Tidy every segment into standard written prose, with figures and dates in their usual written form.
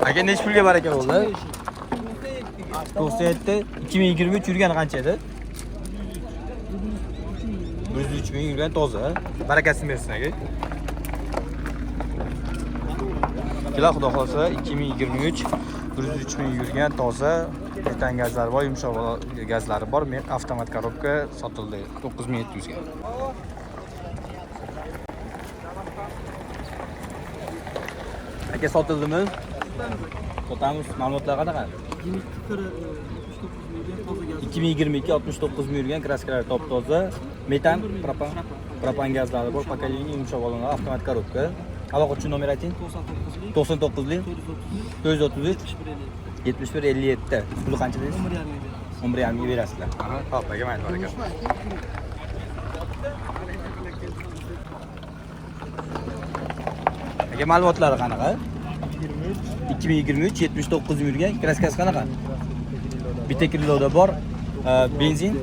Aka, nechi pulga baraka bo'ldi? 97. 2023, yurgani qancha edi? 103 ming yurgan, toza. Barakasini bersin, aka. Kelar, xudo xohlasa, 2023, 103 ming yurgan, toza, metan gazlari bor, yumshoq gazlari bor, men avtomat коробка, sotildi 9700 ga. Aka, sotildimi? Sotamiz. Ma'lumotlar qanaqa? 2022, 69 ming yurgan, краска lari top toza, metan, propan, propan gazlari bor, поколение, yumshoq balonlar, avtomat коробка. Aloqa uchun nomer ayting. 99lik 433 71 57. Puli qancha deysiz? 11,5 ga berasizlar. Aha, hop, aka, mayli, baraka. Aka, ma'lumotlari qanaqa? 2023, 79 ming yurgan, краска si qanaqa? Bitta крыло da bor, benzin,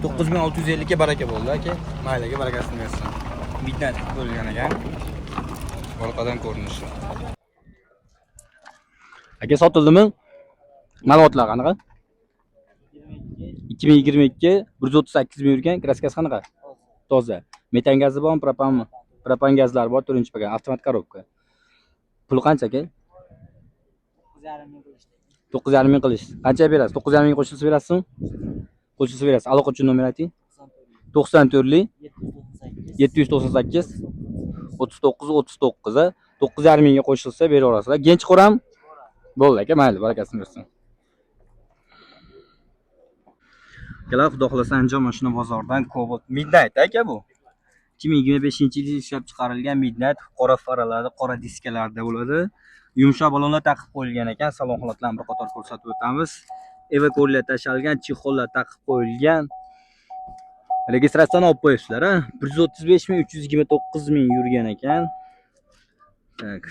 9650 ga baraka bo'ldi, aka. Mayli, aka, barakasini bersin. Midnight bo'lgan ekan. Orqadan ko'rinishi. Aka, sotildimi? Ma'lumotlar qanaqa? 2022, 138 ming yurgan, краска si qanaqa? Toza. Metan gazi bormi, propanmi? Propan gazlari bor, to'rtinchi поколение, avtomat коробка. Puli qancha, aka? 9,5 ming qilish. Qancha berasiz? 9,5 ming qo'shilsa berasizmi? Qo'shilsa berasiz. Aloqa uchun nomer ayting. 94lik 798 39 39. 9,5 mingga qo'shilsa beraverasizlar. Gen chiqaram. Bo'ldi, aka, mayli, barakasini bersin. Akalar, xudo xohlasa, Andijon mashina bozoridan Cobalt Midnight, aka, bu. 2025-yilda ishlab chiqarilgan Midnight, qora faralarda, qora diskalarda bo'ladi. Yumshoq balonlar taqib qo'yilgan ekan. Salon holatlarini bir qator ko'rsatib o'tamiz. Evakorlar tashalgan, чехол lar taqib qo'yilgan. Registratsiyani olib qo'yibsizlar, a? 135 ming, 329 ming yurgan ekan. Так.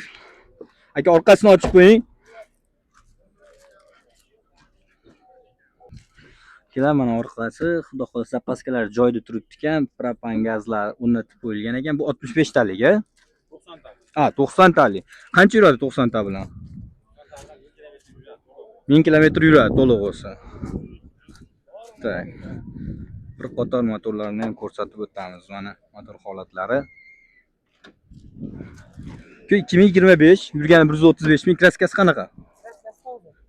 Aka, orqasini ochib qo'ying. Kelar, mana orqasi, xudo xohlasa, запаска lar joyida turibdi ekan, propan gazlar o'rnatib qo'yilgan ekan. Bu 65 talik, a? 90 ta. Ha, 90 talik. Qancha yuradi 90 ta bilan? 1000 kilometr yuradi to'liq bo'lsa. Так. Bir qator motorlarni ham ko'rsatib o'tamiz. Mana motor holatlari. Ku 2025, yurgani 135 ming, краска si qanaqa?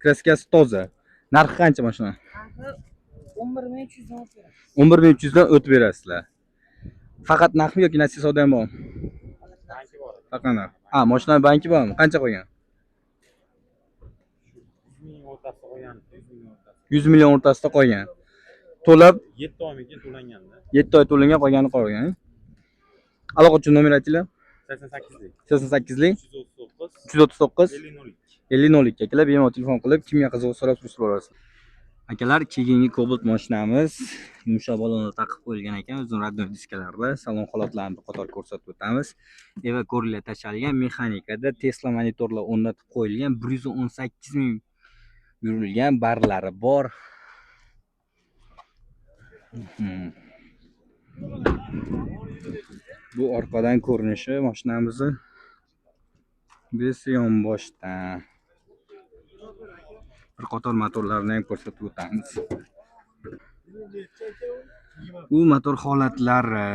Краска si toza. Narxi qancha mashina? 11 300 dan o'tib beramiz. 11 300 dan o'tib berasizlar. Faqat naqdmi yoki nasiya savdo ham bormi? Banki bor. Faqat naqd. Ha, mashina banki bormi? Qancha qo'ygan? 100 ming o'rtasida qo'ygan, 100 ming o'rtasida. 100 million o'rtasida qo'ygan. To'lab 7 oymikin to'langanda. 7 oy to'langan, qolgani qolgan. Aloqa uchun nomer aytinglar. 88lik 88lik 339 339 50 02. 50 02. Akalar, bemalol telefon qilib, kimga qiziq so'rab surishtirib olasiz. Akalar, keyingi Cobalt mashinamiz yumshoq balonlar taqib qo'yilgan ekan, o'zini родной diskalarida. Salon holatlarini bir qator ko'rsatib o'tamiz. Evakorlar tashalgan, mexanikada, Tesla monitorlar o'rnatib qo'yilgan, 118 ming yurilgan, barlari bor. Bu orqadan ko'rinishi mashinamizni. Biz yonboshdan bir qator motorlarni ham ko'rsatib o'tamiz. Bu motor holatlari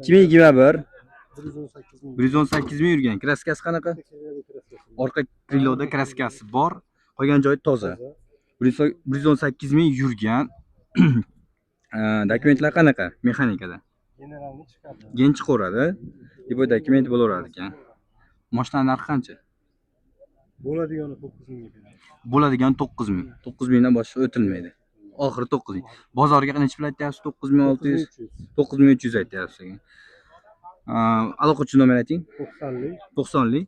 2021, 118 ming yurgan. Краска si qanaqa? Orqa крыло da краска si bor, qolgan joyi toza. 118 ming yurgan. Dokumentlar qanaqa? Mexanikada. Generalni chiqardi. Gen chiqaveradi. Любой dokument bo'laveradi ekan. Mashina narxi qancha? Bo'ladigani 9 mingga beradi. Bo'ladigan 9 ming. 9 mingdan boshqa o'tilmaydi. Oxiri 9 ming. Bozorga necha pul aytyapsiz? 9600, 9300 aytyapsiz ekan. Aloqa uchun nomer ayting. 90lik 90lik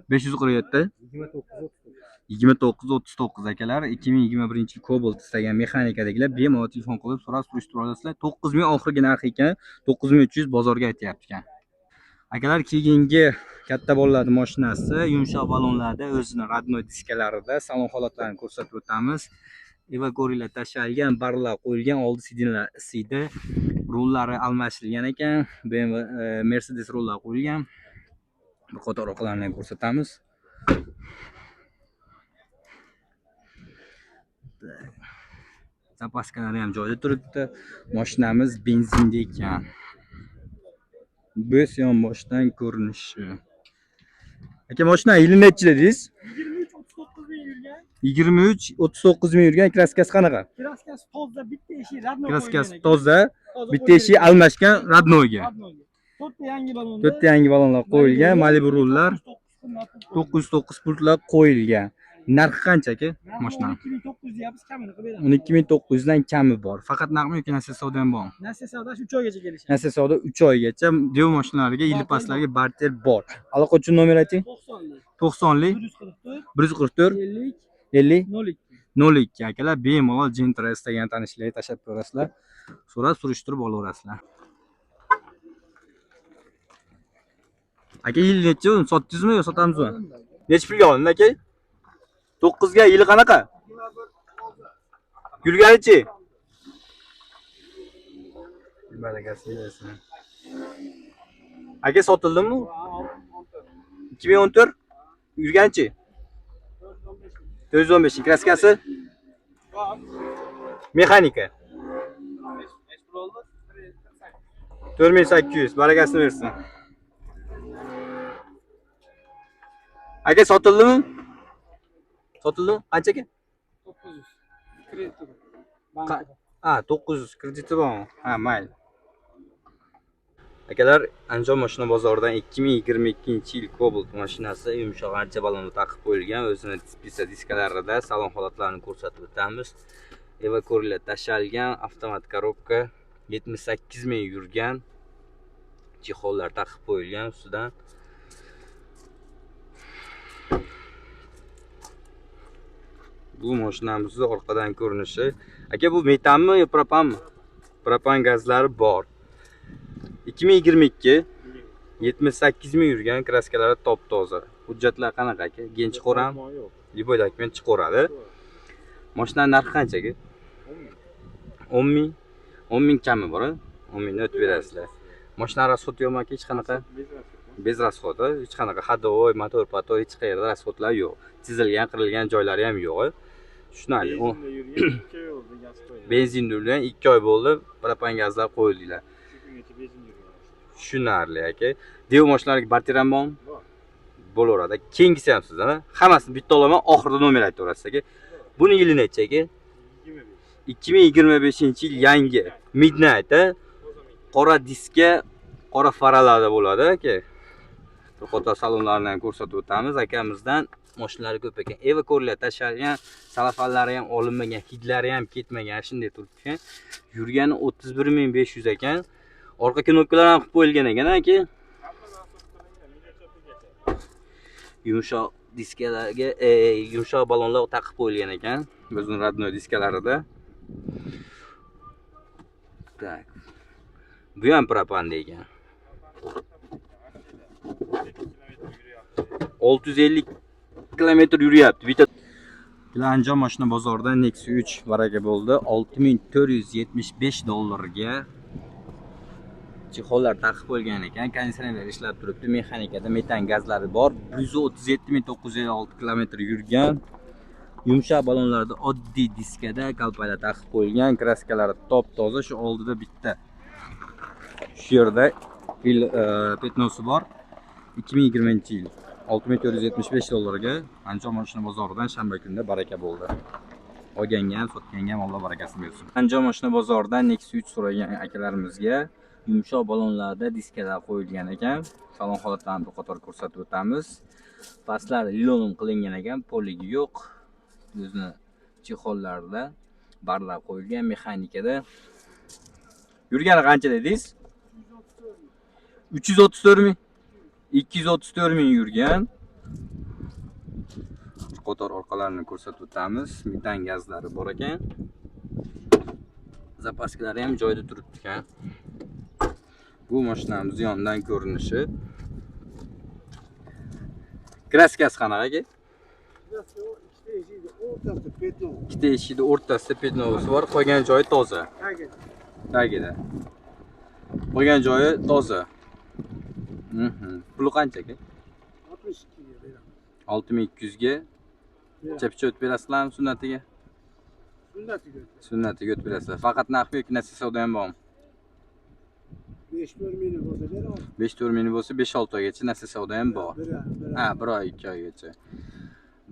547 547 29 39. 29 39. Akalar, 2021 yil Cobalt istagan mexanikadagilar bemalol telefon qilib so'rab surishtirib olasizlar. 9 ming oxirgi narxi ekan, 9300 bozorga aytyapti ekan. Akalar, keyingi katta bolalarning mashinasi yumshoq balonlarda, o'zini родной diskalarida. Salon holatlarini ko'rsatib o'tamiz. Evakorlar tashalgan, barlar qo'yilgan, oldi сиденье lar isiydi. Rullari almashtirilgan ekan. BMW, Mercedes rullar qo'yilgan. Bir qator orqalarini ham ko'rsatamiz. Запаска lari ham joyida turibdi. Mashinamiz benzinda ekan. Bu yonboshdan ko'rinishi. Aka, mashina yili nechi dedingiz? 23 39 ming yurgan. 23 39 ming yurgan, краска si qanaqa? Краска si toza, bitta eshik родной. Краска si toza, bitta eshik almashgan родной ga. To'rtta yangi balonda. To'rtta yangi balonlar qo'yilgan, Malibu rullar, 909 pultlar qo'yilgan. Narxi qancha, aka mashinani? 12900 deyapmiz, kamini qilib beramiz. 12900 dan kami bor. Faqat naqdmi yoki nasiya savdo ham bormi? Nasiya savdosi 3 oygacha kelishadi. Nasiya savdo 3 oygacha. Daewoo mashinalariga yil pastlarga barter bor. Aloqa uchun nomer ayting. 90lik 90lik 144 144 50 50 02. 02. Akalar, bemalol Gentra istagan tanishlarga tashlab ko'rasizlar. So'rab surishtirib olaverasizlar. Aka, yil nechi uni sotdingizmi yo sotamizmi? Nechi pulga olindi, aka? 9 ga. Yili qanaqa? Yurganichi? Barakasini bersin. Aka, sotildimi? 2014 yurganchi? 415. Краска si? Mexanika. 4800, barakasini bersin. Aka, sotildimi? Sotildimi? Qancha, aka? 900. Krediti bor. Ha, 900 krediti bormi? Ha, mayli. Akalar, Andijon mashina bozoridan 2022-yil Cobalt mashinasi yumshoq archa baloni taqib qo'yilgan, o'zini pista diskalarida salon holatlarini ko'rsatib o'tamiz. Evo ko'rlar tashalgan, avtomat коробка, 78 ming yurgan, чехол lar taqib qo'yilgan ustidan. Bu mashinamizni orqadan ko'rinishi. Aka, bu metanmi yo propanmi? Propan gazlari bor. 2022, 78 ming yurgan, краска lari top toza. Hujjatlar qanaqa, aka? Gen chiqaram, Yo'q. Любой документ chiqaveradi. Mashinani narxi qancha, aka? 10 ming. 10 ming kami bor, a? 10 mingdan o'tib berasizlar. Mashina расход yo'qmi, aka, hech qanaqa? Без расхода, hech qanaqa ходовой, motor, pator hech qayerda расход lar yo'q. Chizilgan, qirilgan joylari ham yo'q. Tushunarli. Benzinda yurgan, 2 oy bo'ldi, gaz qo'ydi. Benzinda yurgan, 2 oy bo'ldi, propan gazlar qo'yildilar. Shu kungacha benzin yurgan. Tushunarli, aka. Daewoo mashinalariga barter ham bormi? Bor. Bo'laveradi. Keyingisi ham sizdan, hammasini bitta olaman, oxirida nomer aytaverasiz, aka. Buni yili necha, aka? 25. 2025-yil yangi Midnight, a? Qora diska, qora faralarda bo'ladi, aka. Bir qator salonlarni ham ko'rsatib o'tamiz. Akamizdan mashinalari ko'p ekan. Evo ko'rlar tashalgan, salafanlari ham olinmagan, hidlari ham ketmagan, shunday turibdi. Yurgani 31500 ekan. Orqa knopkalar ham qilib qo'yilgan ekan, aka. Hamma narsa qilingan, miniaturgacha. Yumshoq diskalarga yumshoq balonlar taqib qo'yilgan ekan. O'zining родной diskalarida. Так. Bu ham propanda ekan. Kilometr yuryapti. 650 kilometr yuryapti. Bitta Andijon mashina bozorida Nexia 3 baraka bo'ldi. 6475 dollarga чехол lar taqib qo'yilgan ekan. Konditsionerlar ishlab turibdi. Mexanikada metan gazlari bor. 137956 kilometr yurgan. Yumshoq balonlarda oddiy diskada kalpaklar taqib qo'yilgan. Краска lari top toza. Shu oldida bitta shu yerda пятно si bor. 2020 yil 6475 dollarga Andijon mashina bozoridan shanba kunida baraka bo'ldi. Olganga ham, sotganga ham Alloh barakasini bersin. Andijon mashina bozoridan Nexia 3 so'ragan akalarimizga yumshoq balonlarda diskalar qo'yilgan ekan. Salon holatlarini bir qator ko'rsatib o'tamiz. Pastlari linoleum qilingan ekan, полик i yo'q. O'zini чехол larda barlar qo'yilgan, mexanikada. Yurgani qancha dedingiz? 334 ming. 234 ming yurgan. Bir qator orqalarini ko'rsatib o'tamiz. Metan gazlari bor ekan. Запаска lari ham joyida turibdi ekan. Bu mashinamiz yondan ko'rinishi. Краска si qanaqa, aka? Ikkita eshikni o'rtasida пятно. Ikkita eshikni o'rtasida пятно si bor, qolgan joyi toza. Tagida. Qolgan joyi toza. Puli qancha, aka? 62 ga beramiz. 6200 ga picha o'tib berasizlarmi sunnatiga? Sunnatiga. Sunnatiga o'tib berasizlar. Faqat naqdmi yoki nasiya savdo ham bormi? 5-4 ming bo'lsa beraman. 5-4 ming bo'lsa 5-6 oygacha nasiya savdo ham bor. Bir oy, bir oy. Ha, 1 oy, 2 oygacha.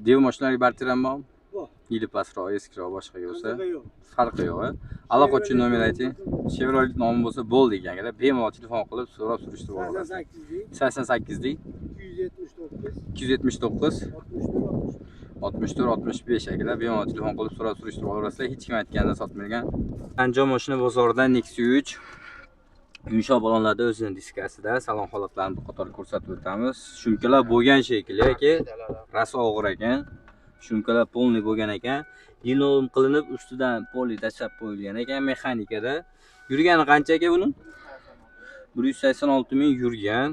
Dev mashinalarga barter ham bormi? Bor. Yili pastroq, eskiroq boshqaga bo'lsa Anaqa yo'q. Farqi yo'q. A? Aloqa uchun nomer ayting. Chevrolet nomi bo'lsa bo'ldi ekan akalar. Bemalol telefon qilib so'rab surishtirib olasiz. 88 88 279 279 64 65. 64 65 akalar, bemalol telefon qilib so'rab surishtirib olaverasizlar. Hech kim aytganidan sotmagan. Andijon mashina bozoridan Nexia 3 yumshoq balonlarda o'zini diskasida salon holatlarini bir qator ko'rsatib o'tamiz. Shumkalar bo'lgan shekilli aka, rosa og'ir ekan. Shumkalar полный bo'lgan ekan. Linoleum qilinib ustidan poli tashlab qo'yilgan ekan mexanikada. Yurgani qancha aka buni? 186 ming yurgan.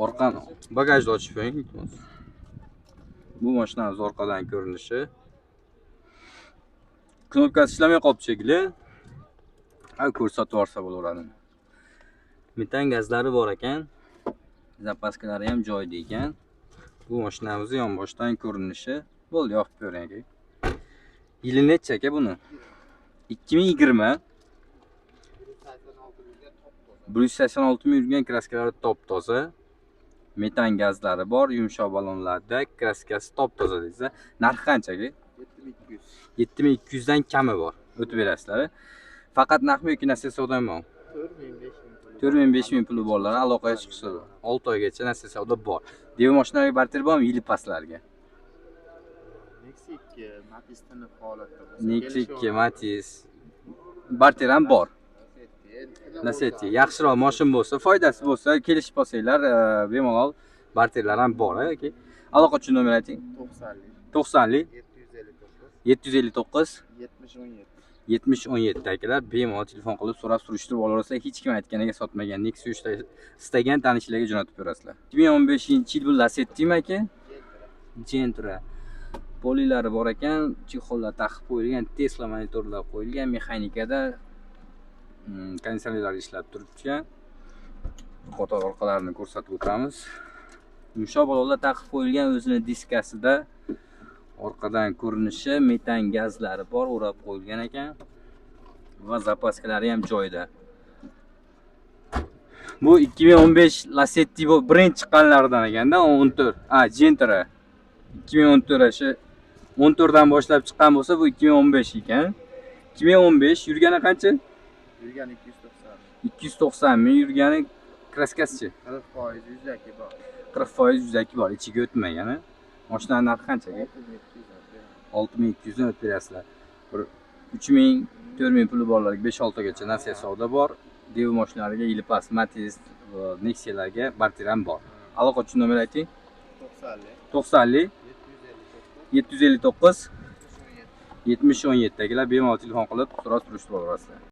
Orqani bagajni ochib qo'ying, iltimos. Bu mashinamiz orqadan ko'rinishi. Knopkasi ishlamay qolibdi shekilli. Ha, ko'rsatib yuborsa bo'laveradi. Metan gazlari bor ekan. Запаска lari ham joyida ekan. Bu mashinamizni yonboshdan ko'rinishi. Bo'ldi, yopib bering aka. Yili necha aka buni? 2020. 186 ming yurgan, kraskalari top toza. Metan gazlari bor, yumshoq balonlarda, kraskasi top toza deysiz. Narxi qancha aka? 7200. 7200 dan kami bor. O'tib berasizlar. Faqat naqdmi yoki nasiya savdo ham bormi? 4000 5000. 4000 5000 puli borlar aloqaga chiqsa 6 oygacha nasiya savdo bor. Dev mashinalarga barter bormi yili pastlarga? Nexia 2 Matiz tiniq holatda bo'lsa. Nexia 2 Matiz barter ham bor. Lasetti yaxshiroq moshin bo'lsa, foydasi bo'lsa, kelishib olsanglar, bemalol barterlar ham bor, aka. Aloqa uchun nomer ayting. 90lik 90lik 759 759 70 17. 70 17 akalar, bemalol telefon qilib so'rab surishtirib olaverasizlar. Hech kim aytganiga sotmagan Nexia 3 ta istagan tanishlarga jo'natib berasizlar. 2015 yil bu Lasetti'mi aka? Gentra. Polilari bor ekan, чехол lar taqib qo'yilgan, Tesla monitorlar qo'yilgan, mexanikada konditsionerlar ishlab turibdi. Qator orqalarini ko'rsatib o'tamiz. Yumshoq balonlar taqib qo'yilgan o'zini diskasida. Orqadan ko'rinishi, metan gazlari bor, o'rab qo'yilgan ekan va запаска lari ham joyida. Bu 2015 Lasetti, bu birinchi chiqqanlaridan ekanda, 14. A, Gentra. 2014 shu 14 dan boshlab chiqqan bo'lsa, bu 2015 ekan. 2015 yurgani qancha? Yurgani 290. 290 ming yurgani, kraskasichi? 40% yuzaki bor. 40% yuzaki bor, ichiga o'tmagan. Mashinani narxi qanchaga? 6200. 6200 dan o'tib berasizlar. Bir 3000, 4000 puli borlarga 5-6 gacha nasiya savdo bor. Dev mashinalariga yili past Matiz va Nexia'larga barter ham bor. Aloqa uchun nomer ayting. 90lik 90lik 759 759 70 17 dagilar bemalol telefon qilib so'rab surishtirib olaverasizlar.